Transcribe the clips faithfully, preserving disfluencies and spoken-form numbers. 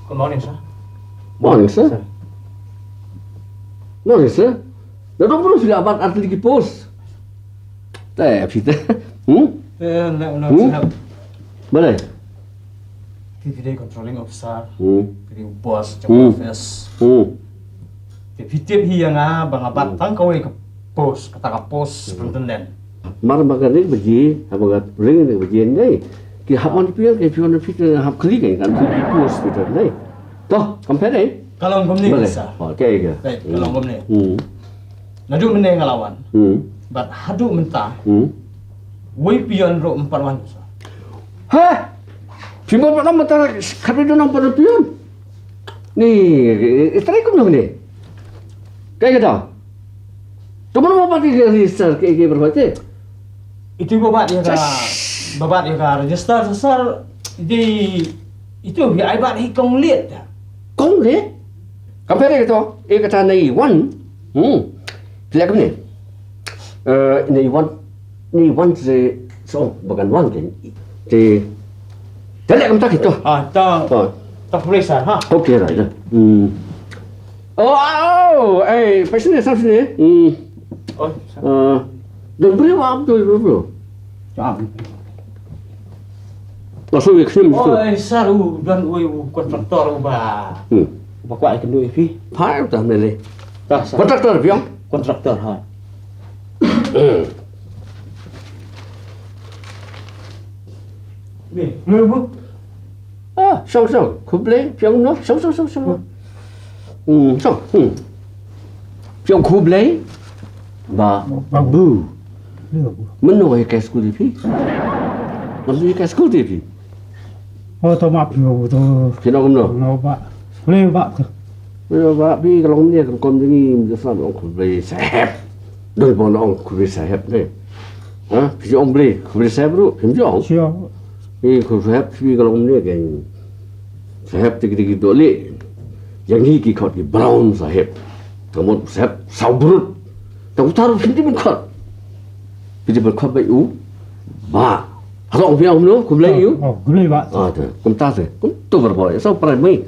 Good morning, sir. Morning, sir. Sir. Morning, sir. Naduh mynno phi la bat artylli ki post? Te phi te. Hmm? Eh, no, no, Hmm? sir. Balei? Phi, phi dei controlling officer. Hmm. Phi dei boss jong Hmm. office. Hmm. Te phi tip hi ïa nga ba nga bat Hmm. tang kawei ka post, kata ka post Hmm. superintendent. Mar ba ka ring baje, haba ka ring ring baje ndei. Ki hap wan phi, ki phi wan phi te hap klik kan phi post phi te ndei. To, kam phet ei? Ka long kumne, Balei? sir. Oh, okay, okay. Baik, ka long kumne. Hmm. Naduh mynne nga la wan. Hmm. Bad haduh mynta. Hmm. Wei peon ruh ym pat wan, sir. Ha? Phi ym pat wan mynta, khat wei duna ym pat wan peon. Ni, eh, eh, trai kumno ni? Kaei kata? To mano ba pat ïa ka register kaei kaei ba pat te? Itu ba bat ïa ka, Shush. ba bat ïa ka register, sir. Di itu hi ai bat hi kong liat. Kong liat? Kam phet ei kata, eh, kata na i wan. Hmm. Phi leh kumne. Eh, na i wan, na i wan se, so, ba kan wan kan. Te, te leh kumta kito. Ah, ta, Oh. ta police, sir, ha? Okay, right. Hmm. Oh, oh, eh, pha shane, sah shane. Hmm. Oh, sir. Eh, don briew, ap, don briew. Ah. Nga sngew ïa khñium Oh, shibun. eh, sir, u don uwei u contractor uba, Hmm. uba kwah ïakynduh ïa phi. Phai uta mynne. Ta, sir. Contractor phi ong? Contractor, ha. Ni, ni bu. Ah, shong, shong. Khublei, phi ong kumno? Shong, shong, shong, shong. Hmm, shong. Hmm. Phi ong khublei. Ba, Ba- bu. Ni bu. Mynno ïa ka skul ïa phi? Mynno ïa ka skul ïa phi? Oh, to map phi bu to. Phi ong kumno? No ba. Khublei ba to. Phi ong ba, phi ka long ne ka rukom jong ngi, mynta sa ong khublei sahep. Don ba ong khublei sahep ne. Ha? Phi ong blei, khublei sahep ruh, phim ju ong. Sure. Phi khublei sahep, phi ka long ne ka. Sahep te ki te ki doh leh. Ïa ngi ki khot ki brown sahep. Ka mut sahep saw brut. Te uta ruh phi dei ban khot. Phi dei ban khot ba u Bah. Hato phi ong kumno, khublei ïa u? Oh, khublei Bah. Ah, te. Kumta te. Kumto barabor. Ïa saw prai mai.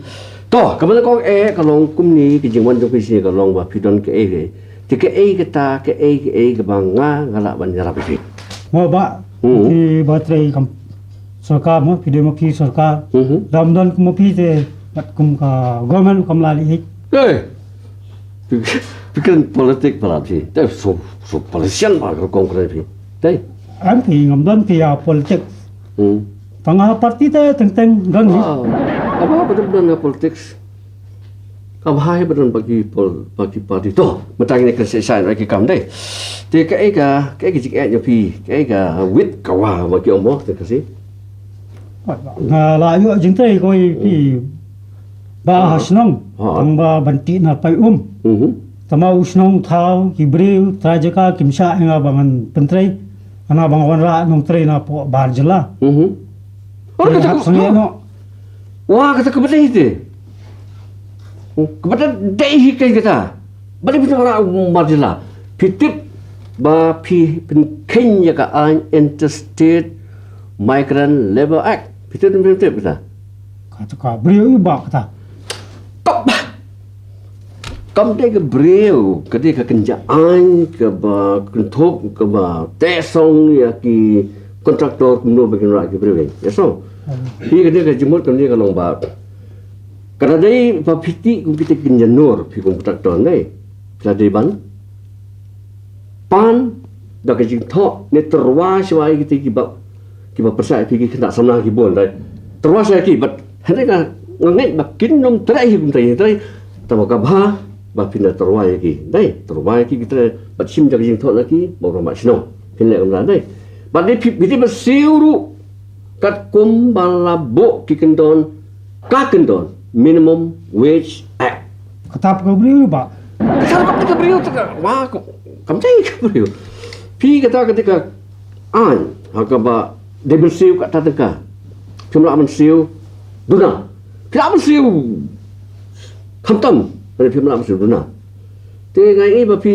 To, kaba nyngkong eh, ka long kumne, ka jingwan jong phi shane ka long ba phi don kaei kaei. Te kaei kata, kaei kaei kaba nga, nga lah ban ïarap ïa phi. Mo Bah, Hmm. ki ba trei kam sorkar mo, phi dei mo ki sorkar. Mhm. Dam don kum phi te, bat kum ka government kam la leh. Hey. Phi, phi kren politik palat phi. Te so, so politician ba ka kong kren phi. Te. Em phi ngam don phi ïa politik. Hmm. Tang ha parti te teng teng don hi. Ah. Kaba ba don don ha politics. Kaba ha ba don ba ki pol, ba ki parti to. Mynta ngin ïa kren shisha ïa ki kam dei. Te kaei ka, kaei ka jingeh ïa phi, kaei ka wit ka wa ba ki ong mo te ka si. Nga la ïoh jingtrei ko i phi. Ba ha shnong. Ha. Tang ba ban tih na pai um. Mhm. Tama u shnong thaw, ki briew, trai jaka, kim shah ïa nga ba ngan pyntrei. Nga ba ngan wanrah nongtrei na poh bar jylla. Mhm. Te hap sangeh noh. Wa kata kaba dei te. Kaba dei hi kaei kata. Ba dei phi wanrah bar jylla. Phi tip ba phi pynkheiñ ïa ka aiñ Interstate Migrant Labour Act. Phi tip, phi tip kata. Kata ka briew i ba kata. Kam, kam dei ka briew, ka dei ka kynja aiñ, kaba kynthup, kaba teh song ïa ki kontraktor kumno ba kin wanrah ki briew. Ïa song. Hmm. Hi ka dei ka jingmut, ka dei ka long ba. Ka la dei ba phi tih kum kita ki kynja nur, phi kum kontraktor ne. Ka la dei ban pan da ka jingthoh ne tyrwa shwa ïa kita kiba, kiba pyrshah ïa phi ki khynnah samla ki bun dei. Tyrwa shwa ïa ki bad hynrei nga, nga ngeit ba kin ym treh hi kum treh hi treh. Tangba ka bha ba phin da tyrwa ïa ki. Dei, tyrwa ïa ki ki treh bad shim da ka jingthoh na ki ba u rangbah shnong. Phin leh kumta dei. Bad dei phi, phi dei ban siew ruh katkum ba la buh ki kyndon, ka kyndon Minimum Wage Act. Kata ka briew ba. Kata ka briew, kata ka, wa, ka, kam dei ka briew. Phi kata ka dei ka aiñ, ha kaba dei ban siew kata ka. Phim lah ban siew duna. Phi lah ban siew khamtam, phim lah ban siew duna. Te nga i ba phi,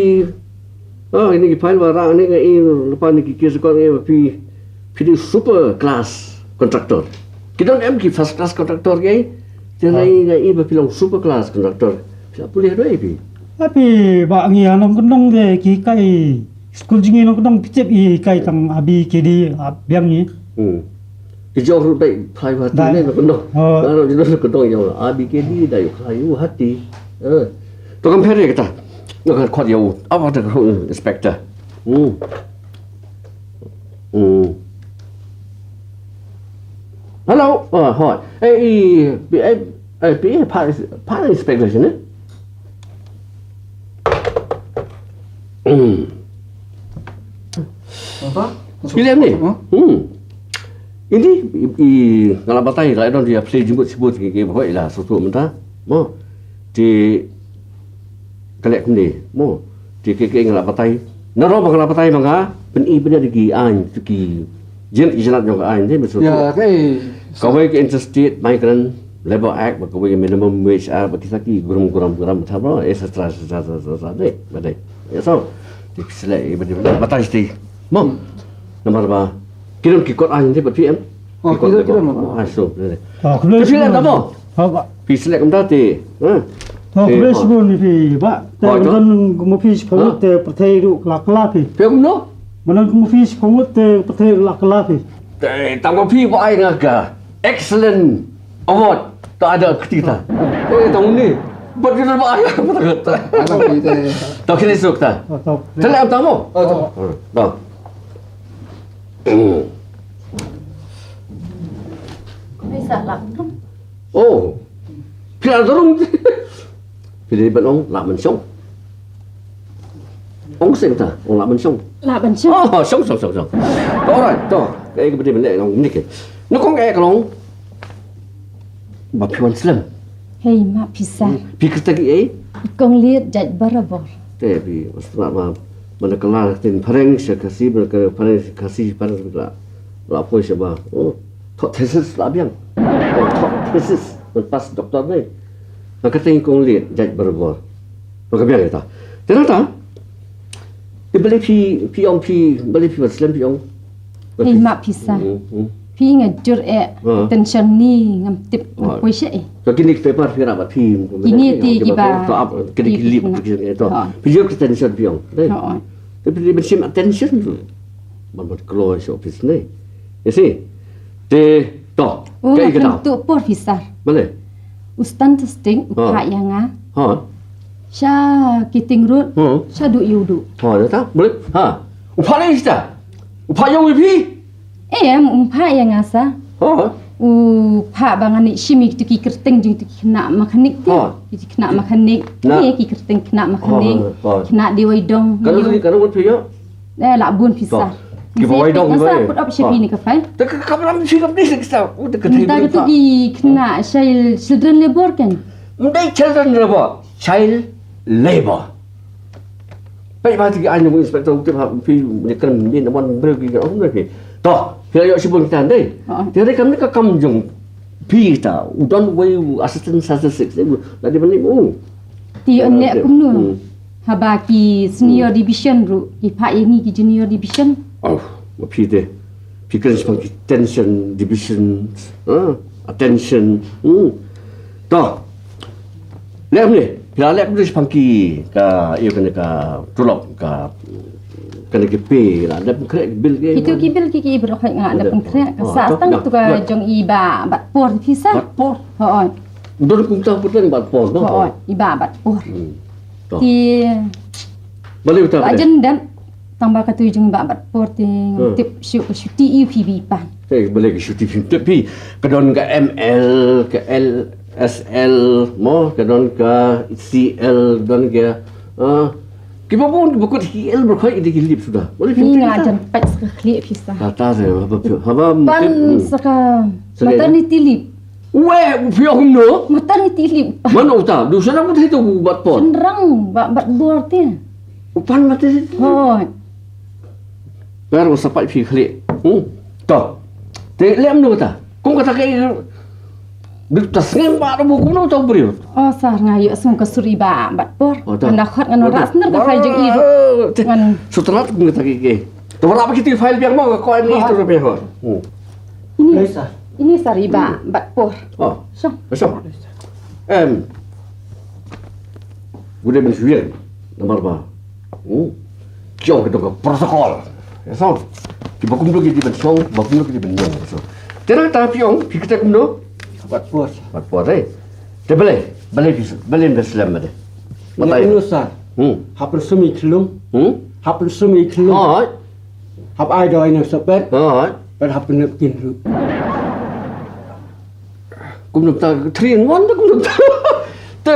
ah, ini ki file ba rah ne nga i lepas ni ki case record nga i ba phi, phi dei super class contractor. Ki don em ki first class contractor ki. Te nga i, nga i ba phi long super class conductor. Phi la pule doi phi. Api ba ngi ha nongkyndong de ki kai. Skul jong ngi nongkyndong phi tip i kai tang A B K D a biang ngi. Hmm. Ki jong ruh dai phai ba ti ne nongkyndong. Oh. Nga ruh jong nongkyndong jong A B K D dai phai u hati. Eh. To kam pher kata. Nga kan khot ïa u. Apa ta inspector. Hmm. Hmm. Hello. Ah, hoi. Eh, i, pi, eh, eh, pi, eh, pa, pa inspector sini. Hmm. Apa? Pilih ni. Apa? Hmm. Ini i, i, nga la batai, la don dia play jemput sebut ke, ke, hoi lah, suatu mentah. Mo. Di Ka leh kumne, mo. Te ka, ka, nga la batai. Nalor ba nga la batai ma nga, pyni, pyni da ki aiñ, ki jin, ki jinat jong ka aiñ, te, maksud. Ïa, tu. Ka, eh, kawei ka Interstate Migrant Labour Act, bad kawei ka Minimum Wage Act, bad kita ki grum, grum, grum, tha bro, et cetera, et cetera, et cetera, et cetera, dei, ba dei. Ïa, so. Te ki select, eh, ba dei, ba dei, batai siti. Mo. Hmm. Namar ba ki don ki kot aiñ, te, bad P M. Oh, ki kot, ki don, ki don, ki kot. Ah, so, ba dei. Ah, ki don. Te phi leh da mo? Ha, ba. Phi select kumta te. Ha? To, eh, khublei shibun ïa phi, bah. Te, oh, to, kum ma phi shiphew ngut te pyrthei ruh ka la kylla phi. Phi kumno? Mynta kum ma phi shiphew ngut te pyrthei ruh la kylla phi. Te, tang ma phi ba ai nga ka excellent award. Ta ada kti ta. Eh, tang ni. Bad kita ba ai. Alang phi te. To, kini suk ta. Oh, to. Te leh ta mo? Oh, to. To. Phi sa lah. Oh. Phi lah dong. Phi dei ban ong lah mynsong. Ong seng ta, ong lah mynsong. Lah mynsong. Oh, shong, shong, shong, shong. Alright, to. Kaei kaba dei ban leh ong ni ke. Nyngkong eh ka long ba phi wan slem. Hei, ma phi sa. Hmm. Phi kyrteng ei? I Kong Liet Jait Barabor. Te phi, mas ba, ba, ba na kylla ktien phareng sha Khasi, ba na kylla phareng sha Khasi, phareng sha la, la poi sha ba. Oh, thok thesis la biang. Oh, thok thesis, ban pass doctor ne. Ba ka kyrteng Kong Liet Jait Barabor. Ba ka biang ita. Te nangta, te balei phi, phi ong phi, balei phi wan slem phi ong? Hei, ma phi sa. Hmm, hmm. Phi nga jur eh, ha, tension ni ngam tip, ha, ngam poi sha eh. To kini ki paper phi rah bad phi. Kini te kiba, to ap, kini ki lip, kini ki to. Ha. Phi jur ki tension phi ong. Dei. Ha. Te phi ban shim attention tu. Ban ban kloi sha office ne. Ïa si. Te to. Oh, kaei ka daw? Tu por phi sa. Balei? U Stan Testing, u, ha, phah ïa nga. Ha. Sha Keating Road, ha, sha Duk Ïewduh. Ha, ïa ta? Balei? Ha. U phah lei sha ta? U phah ïa u ïa phi? Em, um phah ïa nga sa. Ha. U phah ba ngan ïa shim ïa kitu ki kyrteng jong kitu ki khynnah mechanic te. Ha. Ki khynnah mechanic. Na. Ni ki kyrteng khynnah mechanic. Ha, ha, ha. Khynnah dei wai dong. Ka dei, ka dei wat phi ïa? Eh, lah bun phi sa. To. Ki ba wai dong, ki ba wai. Nga sa put up sha phi ni ka file. Te ka, ka, ka, phi kam ni sa. Mynta kitu ki khynnah child, children labor kan? Ym dei children labor. Child labor. Peit ba ti ki aiñ jong u inspector, u tip ha phi, ni kren ni na mon briew ki, oh, ni phi. To, phi la ïoh shibun kita dei. Ha. Te dei kam ni ka kam jong phi kita, u don uwei u assistant statistics, eh, u la dei ban leh u. Te ïoh leh kumno? Hmm. Haba ki senior, hmm, division ruh ki phah ïa ngi ki junior division. Oh, ma phi te. Phi kren shaphang ki tension, division, ha? Attention. Hmm. To. Leh ne, phi la leh kumno shaphang ki ka, ïa kane ka tulop ka, kane ki pay la dep pynkhreh ki bill ki. Kitu ki bill ki, ki baroh hi nga dep pynkhreh. Ka sa tang tu ka jong i Bah Batpor phi sa. Batpor. Hooid. Don kumta puteng Batpor no. Hooid, i Bah Batpor. Hmm. To. Ki balei uta ba jen dep. Tang ba katu jong i Bah Batpor te ngam tip shuh ka shuti ïa phi ba i pan. Te balei ka shuti phim tip phi. Ka don ka M L, ka L S L, mo, ka don ka C L, don ka, ah, kiba bun, kiba kut ki L ba khoi ki dei ki lip suda. Balei phim tip. Ni nga jan pait sa ka khlieh phi sa. Kata se haba phi, haba pan tip, hmm, sa ka maternity leave. Weh, u phi ong kumno? Maternity leave. Mano uta? Du shynrang uta u Batpor. Shynrang, Bah Batpor te. U pan maternity leave. Hooid. Ber wa sa pait phi khlieh. Hmm. To. Te leh mano kata? Kum kata ka, du ta sngem ba da bu kumno uta u briew. Oh, sa nga ïoh sngew ka sur i Bah Batpor. Oh, ta. Ngan da khot ngan wanrah snier ka file jong i ruh. Te ngan sutrat kum kata ki, ki. To wanrah ba kiti file biang mo ka ko ni to biang ko. Hmm. Ini, ini sa i Bah Batpor. Oh. Shong. Shong. Em. Gu dei ban shu ïeng namar ba, hmm, ki ong ki dong ka protocol. Ïa song. Kiba kumno ki dei ban shong, kiba kumno ki dei ban ïeng. Ïa song. Te nangta phi ong phi kata kumno? Wat por. Wat por, eh. Te balei, balei phi, balei ban slem ba dei? Ïa kumno sir? Hmm. Hap pynsum ïa ki khyllung. Hmm? Hap pynsum ïa ki khyllung. Hooid. Hap ai dawai na u sohpet. Hooid. Bad hap pynnep kin ruh. Kumno ta, three in one da kumno ta. Te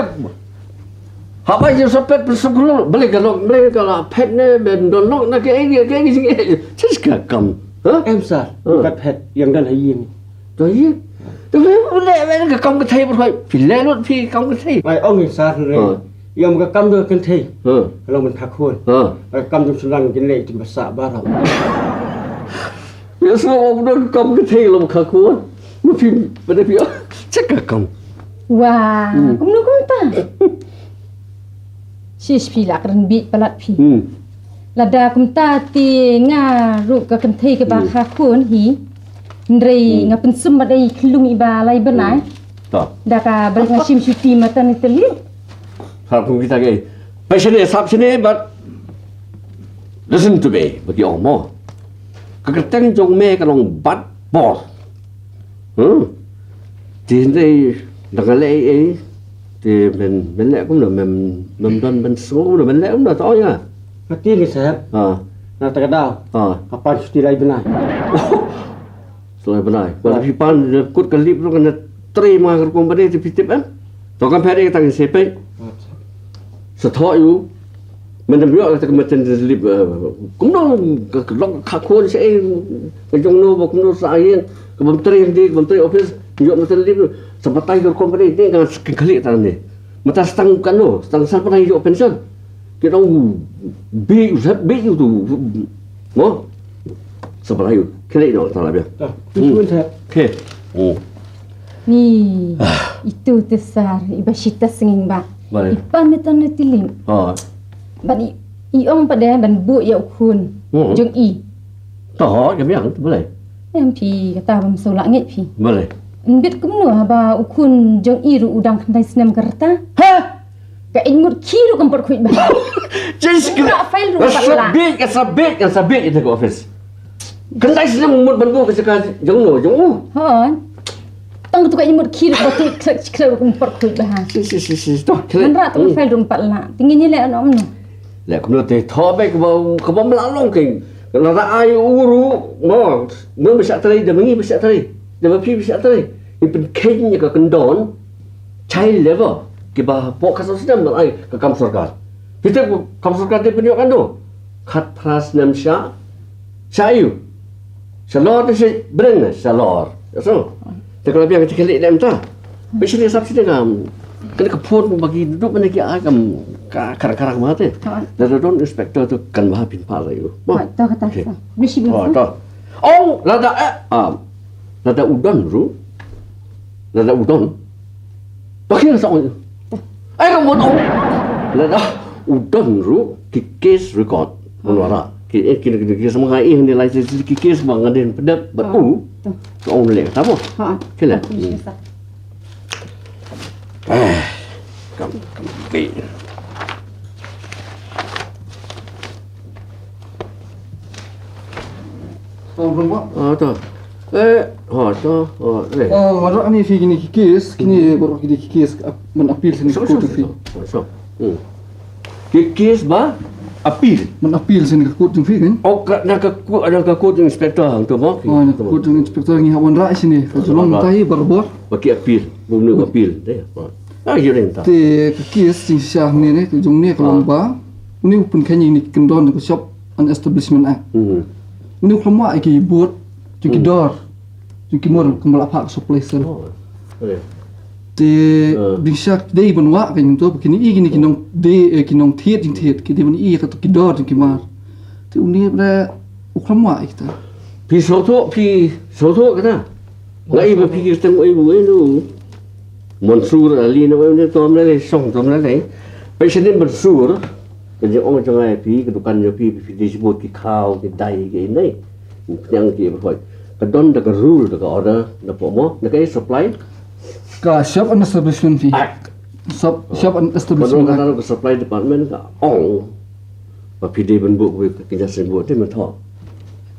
hap ai ïa u sohpet pynsum khyllung. Balei ka long, balei ka la phet ne, ban don long na kaei kaei kaei. Sis ka kam. Ha? Em sir, ha. Ka phet ïa nga don ha ïing. To ïa. To ïa, ïa, ïa, ka kam ka thei ba hoi. Phi leh lut phi kam ka thei. Ai ong ïa sir re. Ha. Ïa ka kam da ka thei. Ha. Ka long ban kha khun. Ha. Ka kam jong shnong kin leh tin ba sah baroh. Ïa shu ong da ka kam ka thei long ban kha khun. Ma phi, ba da phi. Check ka kam. Wah, hmm, kumno kumta? Shish phi la kren bit palat phi. Hmm. Lada kumta te nga ruh ka kynthei kaba, hmm, kha khun hi. Hynrei, hmm, nga pynsum bad ei khyllung iba lai bnai. Hmm. To. Da kaba nga shim shuti maternity leave. Sap kum kita ke. Peit shane, sap shane bad listen to me, ba ki ong mo. Ka kyrteng jong me ka long Bat Bor. Hmm. Te hynrei da nga leh ei ei. Te men, men leh kumno, men, men don, men sngew kumno, men leh kumno, to ong ïa nga. Nga tieng ïa sep. Ha. Na kata ka daw. Ha. Nga pan shuti lai bnai. Shu lai bnai. Ba, ha, phi pan, kut ka leave ruh kan trei ma ka company te phi tip em. To kan phet ïa ka tang sep peit. Sa thoh ïa u. Mynta ïoh kata ka maternity leave, eh, kumno ka, ka long ka khun shaei, ka jong no ba kumno sa ïeng, ka bym trei hangne, ka bym trei office, ïoh maternity leave, sa batai ka rukom ka dei, dei ka kynkhlieh tang ne. Mynta sa tang kano, sa tang san bnai ïoh pension. Ki dang bi, bi tu. Mo? Sa batai ïoh, kynkhlieh noh tang la biang. Ah, hmm. Okay. Hmm. Ni, ah, itu te sir, iba shita sngewbha. Balei? I pan maternity leave. Ha. Bad i, i ong pat de ban buh ïa u khun, hmm, jong i. To, ïa biang, to balei? Em phi, kata bym shu lah ngeit phi. Balei? Ym bit kumno haba u khun jong i ruh u dang khyndai snem ka rta. Ha? Ka ïing mut khie ruh kam pat khuid bha. Just ka file ruh pat lah. Ka sabit, ka sabit, ka sabit ïa ka office. Khyndai snem mut ban buh ka jaka jong no, jong u. Hooid. Tang tu ka ïing mut khie ruh ba tu khlek khlek ruh kam pat khuid bha. Si, si, si, si. To, khlek. Ngan rah tu, hmm, file ruh pat lah. Te ngin ïa leh noh kumno. Leh kumno te thoh beit kaba, kaba ym lah long keiñ. Lada ai u ruh, mo, mo ba shah trei, da ma ngi ba shah trei. Da ma phi ba shah trei. Ngi pynkheiñ ïa ka kyndon child labour kiba hapoh ka snem ban ai ka kam sorkar. Phi tip ka kam sorkar te pynïoh katno? Khatphra snem shah, shah ïoh. Shalor te shi bneng ne, shalor. Ïa so. Te ka la biang ka jingkylli ne mynta. Phi shini sap shini kam. Kane ka phone ba ki dup ne ki ai kam ka kar kar ma te. Da da don inspector tu kan ba phin phah ïa u. Mo. To kata sa. Mishi bin. Oh, to. Ong lada, eh, ah, lada u don ruh. Lada u don. Ba ki sa ong. Ai ka mon ong. Lada u don ruh ki case record. Mon wara. Ki, eh, ki, ki, ki sama ngai, eh, ni lai ki case ma nga den pedap ba u. Ka ong le ta mo. Ha. Ki le. Eh, kam, kam, bi. Assalamualaikum, Pak. Ah, to. Eh, ha, to, ha, eh. Ah, baroh kine phi kine ki case, kine baroh kine ki case, ap-, ban appeal sini ka court jong phi. So, so. Hmm. Ki case ba appeal. Ban appeal sini ka court jong phi kan? Oh, ka, na ka court, na ka court jong inspector hangto mo. Ah, na ka court jong inspector ngi hap wanrah sini. Ka jong ngi tai barabor. Ba ki appeal, ba mnu appeal. Dei. Ah, ïa ring ta. Te ka case jingshisha hangne ne, ka jong ne ka long ba. Une u pynkheiñ ïa kine ki kyndon jong ka Shop and Establishment Act. Hmm. Une u khlem wah ïa ki board jong ki dor jong ki mor kumba la phah ka Shop License. Oh. Eh. Te jingshisha dei ban wah ka jingto ba kine i kine ki nongdie, eh, ki nongthied jingthied ki dei ban i ïa kato ki dor jong ki mar. Te une ba u khlem wah ïa kita. Phi sngewthuh, phi sngewthuh kata. Nga i ba phi kyrteng u, u, u, u Mansur Ali ne u, u, u, tom lei lei, song tom lei lei. Peit shane Mansur, ka jingong jong nga ïa phi, ka dukan jong phi, phi dei shibun ki khaw, ki dai, ki inei. Pynïang ki ba hoi. Ka don da ka rule, da ka order, da poh mo, da ka supply, Ka shop and establishment fee. Shop, shop and establishment. Ka supply department ka ong ba phi dei ban buh ka kynja signboard te mynta.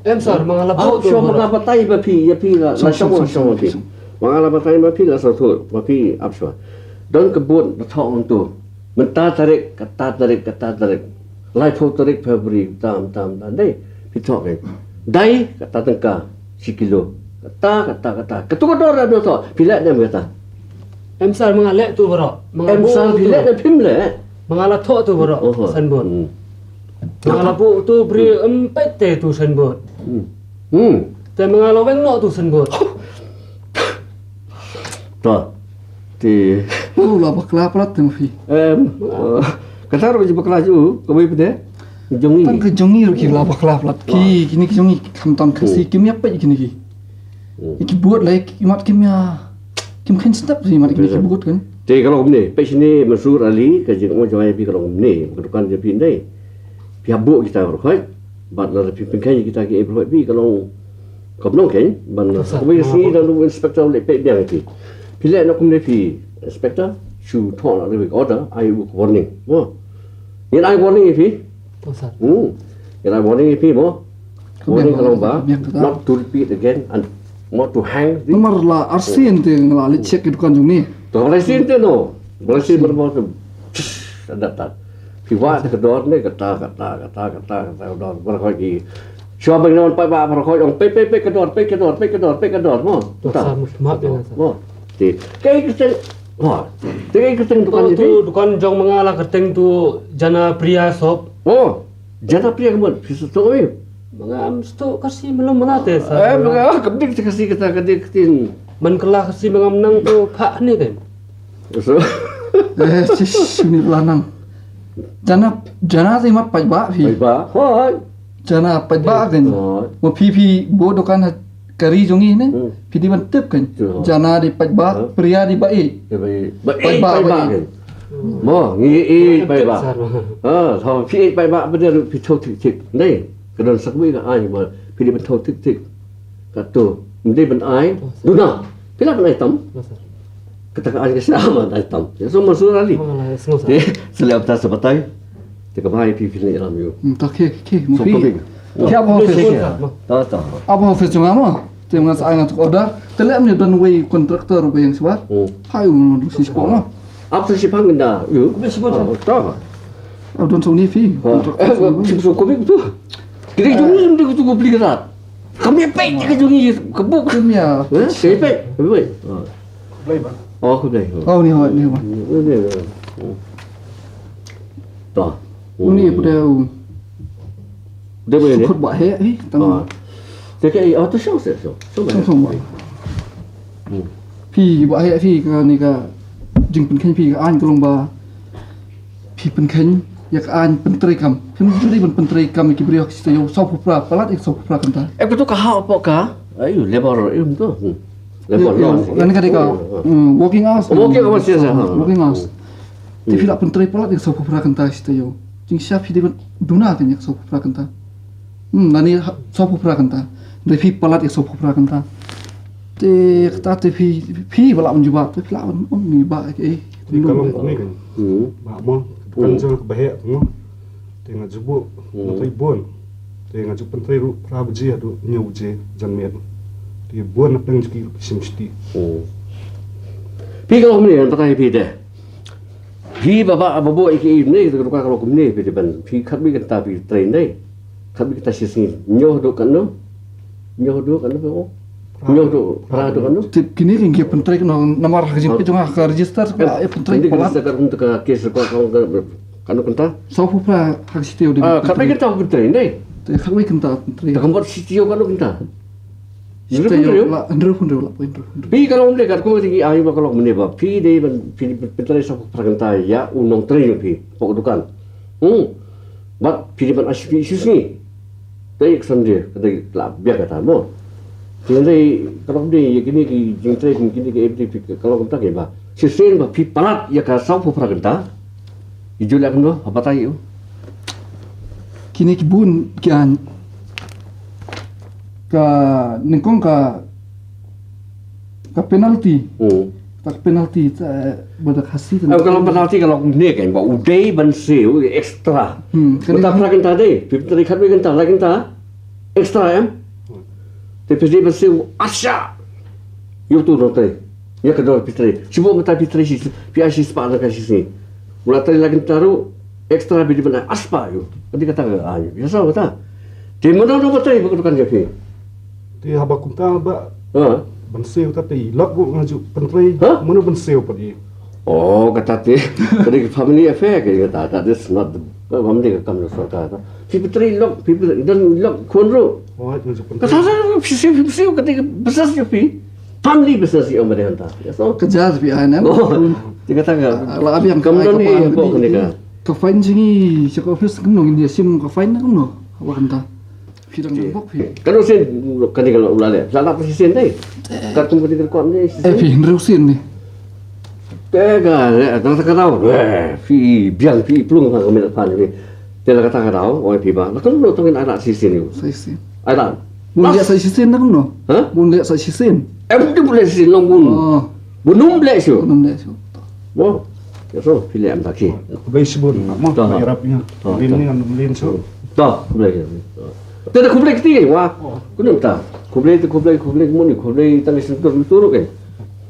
Em sir, ma nga la buh tu. Ma nga batai ba phi, ïa phi la shong, shong phi. Ma nga la batai ba phi la shong tu ba phi ap shwa. Don ka board da thoh ong tu. Mynta tarik, kata tarik, kata tarik. Laiphew tarik February, tam tam tam dei. Phi thoh kan. Dei kata tyngka shi kilo. Kata, kata, kata. Katu ka dor da thoh. Phi leh ne em kata? Em sir, ma nga leh tu baroh. Em sir, phi leh ne phim leh? Ma nga la thoh tu baroh signboard. Ma nga la buh tu briew em peit te tu signboard. Hmm. Te ma nga la weng noh tu signboard. To. Te. Oh, la bakla prat te ma phi. Em, kata ruh ji bakla ju, ka wei pde. Jong ngi. Tang ka jong ngi ruh ki la bakla prat. Ki, kini ki jong ngi khamtam Khasi kim ïa peit kini ki. Ki buh lai ki mat kim ïa, kim khein step ki mat kini ki buh kan. Te ka long kumne, peit shane Mansur Ali, ka jingong jong ai phi ka long kumne, ka dukan jong phi ndai. Phi hap buh kita baroh khoit, bad lada phi pynkheiñ kita ki ei baroh khoit phi ka long, ka long kheiñ, ban sa kawei ka sngi da u inspector u leh peit biang ïa phi. Phi leh na kumne phi inspector, shu thoh na ka order, ai u ka warning. Mo. Ngin ai warning ïa phi. Hmm. Ngin ai warning ïa phi mo. Warning ka long ba, not to repeat again and not to hang. Namar la arsien te nga la leit check ki dukan jong ngi. To ba la sien te no. Ba la sien ba la sien. Adat tat. Phi wad ka dor ne kata, kata, kata, kata, kata, dor. Baroh khoit ki. Shuwa ba ngi wan peit ba baroh khoit ong peit, peit, peit ka dor, peit ka dor, peit ka dor, peit ka dor mo. To sa mut mat ïa nga sa. Mo. Te. Kaei kyrteng. Mo. Te kaei kyrteng dukan jong phi? Dukan jong ma nga la kyrteng tu Jana Priya Shop. Oh. Jana Priya ka mut phi sngewthuh ïa? Ma nga ngam sngewthuh Khasi, malu ma nga te sa. Eh, ma nga kam dik Khasi kata, ka dik ktien. Man kylla Khasi ma ngam nang tu phah ne kan. So. Eh, sis, sini la nang. Jana, Jana te mat paidbah phi. Paidbah. Hoi. Jana paidbah kan. Hoi. Ma phi phi buh dukan ha ka ri jong ngi ne. Hmm. Phi dei ban tip kan. Sure. Jana dei paidbah, Priya dei ba-ïeit. Dei ba-ïeit. Ba-ïeit, paidbah, paidbah ba-ïeit kan. Mo, ngi ïeit paidbah. Ha, thaw phi ïeit paidbah ba dei ruh phi thaw thik thik. Dei, ka don sa kawei ka aiñ ba phi dei ban thaw thik thik. Kato, ym dei ban ai duna. Phi lah ban ai tam. Kata ka aiñ ka sha ban ai tam. Ïa so Mansur Ali. Te, sa leh bta sa batai. Te ka bai phi phi leh ram ïa u. Hmm, ta khie, khie, mo phi. Khie ap ha office. Ta, ta. Ap ha office jong nga mo. Te nga sa ai nga tuk order. Te leh mynne don wei contractor ba ïeng shuwa. Hmm. Hai u nong si spot mo. Ap sa shipang kynda. Ïa. Ba shipang. Ta. Ap don song ni phi. Contractor. Shipang ko bi tu. Kini jong ngi tu ko beli kata. Kam ïa peit ka jong ngi ka buk. Kam ïa. Eh, ïa peit. Ïa peit. Khublei ba. Oh, khublei. Oh, ni hoi, ni hoi. Ni, ni, ni. To. Uni pdeu. Dei ba ni? Khut ba he, eh, tang. Ah. Te ke, oh, to shong se, shong. Shong ba. Shong, shong ba. Hmm. Phi ba he, phi ka ni ka jingpynkheiñ phi ka aiñ ka long ba. Phi pynkheiñ ïa ka aiñ pyntreikam. Phim ju dei ban pyntreikam ïa ki briew ha ki sha taïew, sawphew phra, palat ïa ka sawphew phra kynta. Eh, kato ka hap hapoh ka, ai, labor, eh, to. Hmm. Labor law. Kane ka dei ka, hmm, working hours. Working hours, yes, ha. Working hours. Te phi la pyntrei palat ïa ka sawphew phra kynta sha taïew. Jingshisha phi dei ban duna kan ïa ka sawphew phra kynta. Hmm, lane ha, sawphew phra kynta. Hynrei phi palat ïa ka sawphew phra kynta. Te kata te phi, phi ba lah ban jubab, te phi lah ban ong ni ba, eh. Te ka long kumne kan. Hmm. Ba mo, kan jong ka ba heh mo. Te nga ju buh, nga trei bun. Te nga ju pyntrei ruh phra baje haduh hynñiew baje janmiet. Te bun na pdeng jong ki ruh ki shim shuti. Hmm. Phi ka long kumne, ngan batai phi te. Phi ba, ba, ba buh ïa ki ne, ka ruh ka long kumne, phi te ban, phi khatbi kynta phi trei ne. Khatbi kynta shi sngi. Hynñiew haduh katno? Hynñiew haduh katno phi ong? Hynñiew haduh, phra haduh katno? Tip kine ki, ki pyntrei katno, namar ha ka jingpeit jong nga ha ka register ka, eh, pyntrei palat. Ka register ka, ka case record ka, ka, katno kynta? Sawphew phra ha ka shi taïew de. Ah, khatwei kynta pyntrei ne? Te khatwei kynta pyntrei. Te ka mut shi taïew katno kynta? Shi taïew la, hynriew, hynriew la, hynriew, hynriew. Phi ka long de, katkum ki ai ba ka long mynne ba. Phi de ban, phi pyntrei sawphew phra kynta ïa u nongtrei jong phi hapoh ka dukan. Hmm. Bad phi dei ban ai shi sngi. Te ïa ka Sunday ka dei la biang kata mo. Te hynrei ka long de ïa kine ki jingtrei kum kine ki everyday phi ka long kumta ke ba. Shisien ba phi palat ïa ka sawphew phra kynta. Ïa ju leh kumno, ha batai ïa u. Kine ki bun ki aiñ. Ka nyngkong ka, ka penalty. Hmm. Penalty ta ba da Khasi ta. Ka long penalty, ka long ne ka ba u dei ban siew extra. Hmm, mynta phra kynta dei, phi pyntrei khatwei kynta, lai kynta extra em. Te phi dei ban siew arsha. Ïa uto u nongtrei, ïa ka dor phi trei. Shu buh mynta phi trei shi, phi ai shi spah na ka shi sngi. U la trei lai kynta ruh extra phi dei ban ai arspah ïa u. Ka dei kata ka ai. Ïa sa kata. Te mano mano ba trei ba ka dukan ka phi. Te haba kumta ba, ha, ban siew ta te i lok u nga ju pyntrei. Ha? Mano ban siew pat i. Oh, kata te. Ka dei ka family affair ka kata. That is not the, ka family ka kam na sorkar ta. Phi pyntrei lok, phi pyntrei don lok khun ruh. Oh, nga ju pyntrei. Kata sa phi siew, phi siew ka dei ka business ka phi. Family business ïa u ma dei hangta. Ïa so. Ka jar phi ai nem. Oh, te kata ka. Ah, la biang kam don i hapoh kane ka. Ka fine jong ngi sha ka office kumno ngin ïa shim ka fine na kumno. Haba kata. Phi dang bok phi. Katno sien kane ka la leh? Sa lap shisien dei. Katkum kane ka kwah dei. Eh, phi hynriew sien ne. Te ka leh, kata ka daw. Eh, phi biang phi plung ha ka minot phan phi. Te la kata ka daw, oi phi ba. La katno tong in ai lap shisien ïa u. Shisien. Ai lap. Bun leh sa shisien na kumno? Ha? Bun leh sa shisien. Em, bun leh shisien long bun. Oh. Bun ym leh shuh. Bun ym leh shuh. Mo. Ïa so, phi leh em ta ki. Khublei shibun, mo, ta. Ba ïarap ïa nga. Ta, rin ta. Ni ngam rin shuh. Ta, khublei. Te da khublei kti wa. Oh. Kumno ta. Khublei te khublei, khublei kumno ni, khublei tang shisien tu tu ke.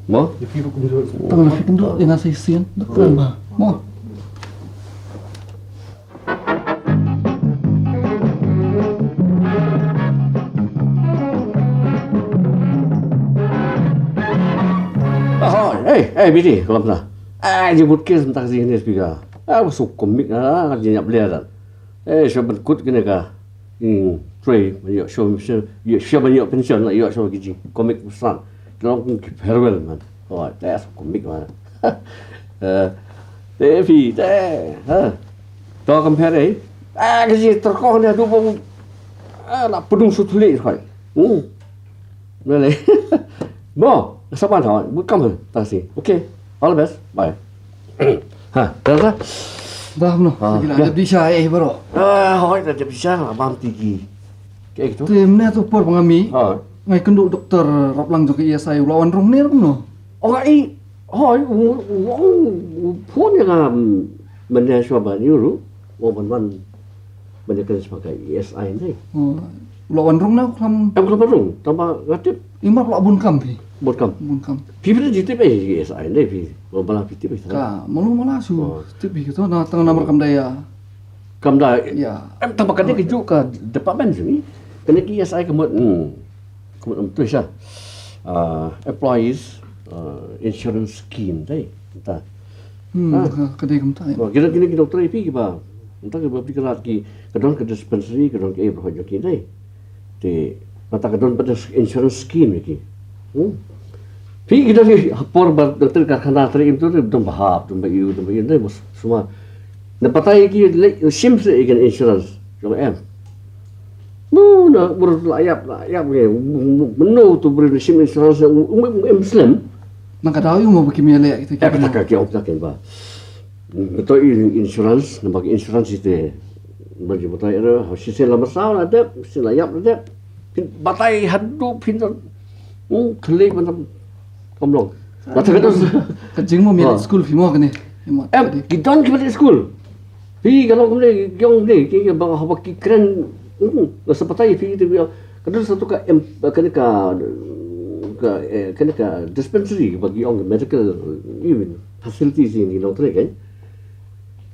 Mo. Ïa phi ruh kumjuh. Tang la phi kumjuh ïa nga sa shisien. Da kren ba. Mo. Hey, hey, Bidi, kalam na. Ah, je bud kes mynta ka jingïaid speaker. Ah, ba suk komik ah, ka jingïap ler dan. Eh, shu ban kut kine ka. Hmm, trei, ban ïoh shu, ïoh shu ban ïoh pension la, ïoh shu ki jingkomik san. Ki long ki farewell man. Oh, te suk komik man. Eh, te phi, te, ha. To compare eh. Ah, ka jingtyrkhong ne haduh ba, ah, la pynung shu thuli khoi. Hmm. Boleh. Mo, saban ha, bu kam ha, ta si. Okay. All the best. Bye. Ha, dah dah. Dah no. Ah, lagi dah. Ada bisa eh baru. Ah, hoi, dah ada bisa lah bam tigi. Kayak gitu. Te mynne tu por ba nga mih. Ha. Nga ïakynduh doktor raplang jong ka E S I u la wan rung ne rung no. Oh, nga i. Hoi, u, u, u, u phone ïa nga, mm, mynne shuwa ban ïoh ruh. U wan ban wan. Mynne ka shuwa ka E S I ne. Oh. U la wan rung na u khlem. Em khlem rung, tang ba nga tip. I mar u la bun kam phi. Bun kam. Bun kam. Phi phi ji tip eh E S I ne phi. Ba la phi tip eh. Ka malu mala shu. Oh. Tip phi to na tang namar kam da ïa. Kam da. Ïa. Em tang ba ka dei ka juk ka department jong ngi. Kane ka E S I ka mut, hmm. Ka mut em tu sha. Ah, employees, ah, insurance scheme dei. Ta. Hmm, ha, ka dei kumta, ïa. Ba, kine, kine ki doktor phi kiba. Mynta kiba phi ka lad ki, ka don ka dispensary, ka don ka e ba hoi jong ki dei. Te, mynta ka don pat insurance scheme ïa ki. Hmm. Phi ki don ki por ba doktor karkhana tre im tu don ba hap, don ba ïu, don ba ïu dei, bos suma. Na batai ki le shim se ïa ka insurance. Jong em. Mu na bur la ïap, la ïap nge. Mano tu bur na shim insurance u, u, u, em slem. Na ka daw ïa u mo ba kim ïaleh kita. Eh, kita ka ki ong kita ken ba. Betul i insurance, na ba ki insurance ite. Ba ki betul ira, ha, shisien la marsaw la dep, shisien la ïap la dep. Phin batai haduh phin don. Hmm, khlei ban kam long. Batai ka don. Ka jingmut ïa school phi mo kane. Em, ki don ki balik school. Phi ka long kumne, ki ong kumne, ki, ki ba, haba ki kren, mm, la sa batai phi te, ka don sa tu ka em, kane ka, ka, eh, kane ka dispensary, ba ki ong medical, eh, facilities ni long tre kan.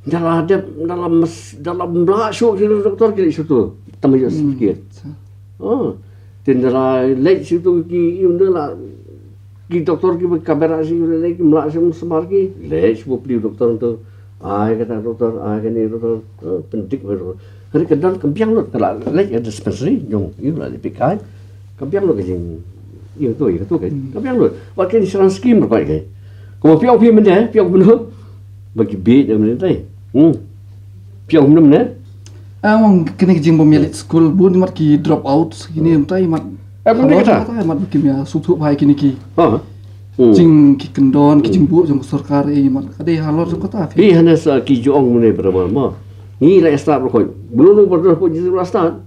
Da la dep, da la mas, da la mla shu ki doktor ki shu tu, tama ïa certificate. Oh, tin da la leit shu tu ki, ïa da la, ki doktor ki ba kamera shi, leit ki mla shu sumar ki, leit shu pli doktor tu. Ai kata doktor, ai kane doktor, eh, pyndik ba doktor. Hari ka don ka biang lut ka la leit ka dispensary jong ïa la leit pikai. Ka biang lut ka jing ïa tu ïa tu ka. Hmm. Ka biang lut. Wat ka insurance scheme ba ka. Ko phi ong phi mynne, phi ong mynne. Ba ki bit ïa mynne tai. Hmm. Phi ong mynne. Ah, ong kane ka jing ba ïa leit school bun mat ki drop out kine mynta mat. Eh, mynne kata. Mat ba ki ïa suk thuh ba kine ki. Ha. Hmm. Jing ki kyndon, ki jingbuh jong ka sorkar, eh, mat ka dei halor jong kata. Hi hane sa ki ju ong mynne bra ma. Ngi la start ruh khoi. Belum belum pernah pun jing la start.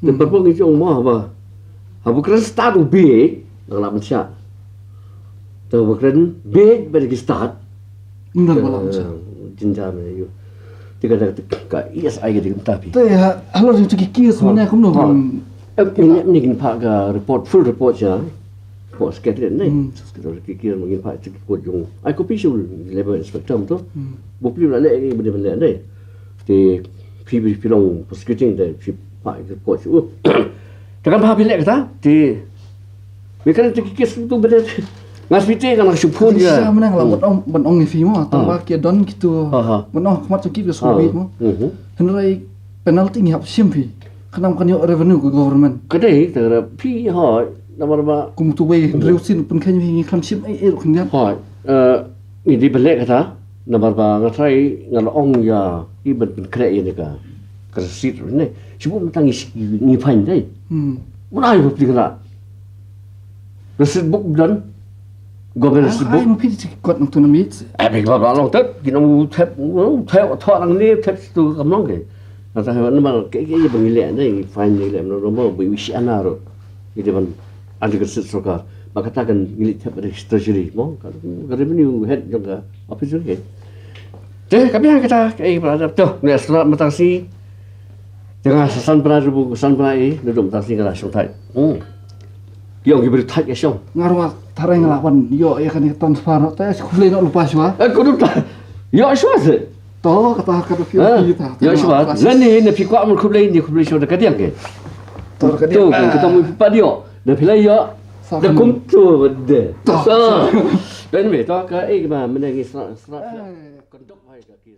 Te pyrpong ki ju ong ma ba. Haba kren start u bi, eh, la mynshwa. To ba kren bit ba ki start. Ngan ba lang. Jinjar ne yu. Te ka da ka E S I ka ding ta pi. Te ha halor jong ki case mane kumno. Em ni ni kin pa ka report, full report ya. Report secretary ne. Secretary ki ki ngin pa ki ko jong. Ai ko pi shu level inspector to. Bo pi la le ngi bne bne ne. Te phi phi long prosecuting te phi pa ki ko shu. Te kan pa phi le kata te. Me kan te ki kes tu bne. Ngas phi te kan shu phone ya. Sa mane la ban ong ban ong ni phi mo ta ba ki don kitu. Ban ong khmat ki ke so bi mo. Hynrei penalty ngi hap shim phi. Khnang kan ïoh revenue ka government. Ka dei te phi hoi namar ba kum tu wei hynriew sin pun khen phi ngi kham shim ei ei ruh khyndiat. Hoi. Ngi di bele kata namar ba nga trai nga la ong ya i ban pynkhreh ïa ne ka ka receipt ne. Shu mynta ngi ngi fine dei. Hmm. Mun ai ba phi kena receipt book dan government receipt book. Ai mo phi ti kot nang tu na mit. Ai phi kot ba long tet ki nang thep thep thep nang ni thep tu kam long ke. Nga trai namar ke ke ba ngi le ne ngi fine ngi le no no mo bi wi shi ana ro. Ngi di ban Ande ka sut sorkar. Ba kata kan ngi leit thep da treasury mo. Ka revenue head jong ka office ke. Te ka biang kata ka ei brother. To ne sra matang si. Te nga sa san bra rubu san bra ei ne dum matang si ka la shong thai. Hmm. Yong ki bri thai ka shong. Nga ruh tharai nga la wan ïoh ïa kane ka transfer noh te khublei noh lypa shuwa. Eh, ko dum ta. Ïoh shuwa se. To kata ka dei phi ta. Ïoh shuwa. Lane ne phi kwah mun khublei ne khublei shuwa da ka diang ke. To ka diang. To ka ta mun phi pa dio. Da phi la ïoh. Da kum tu de. To. Sa. Ben me to ka ei ba mene ngi sra sra. Kondok hai ka ki.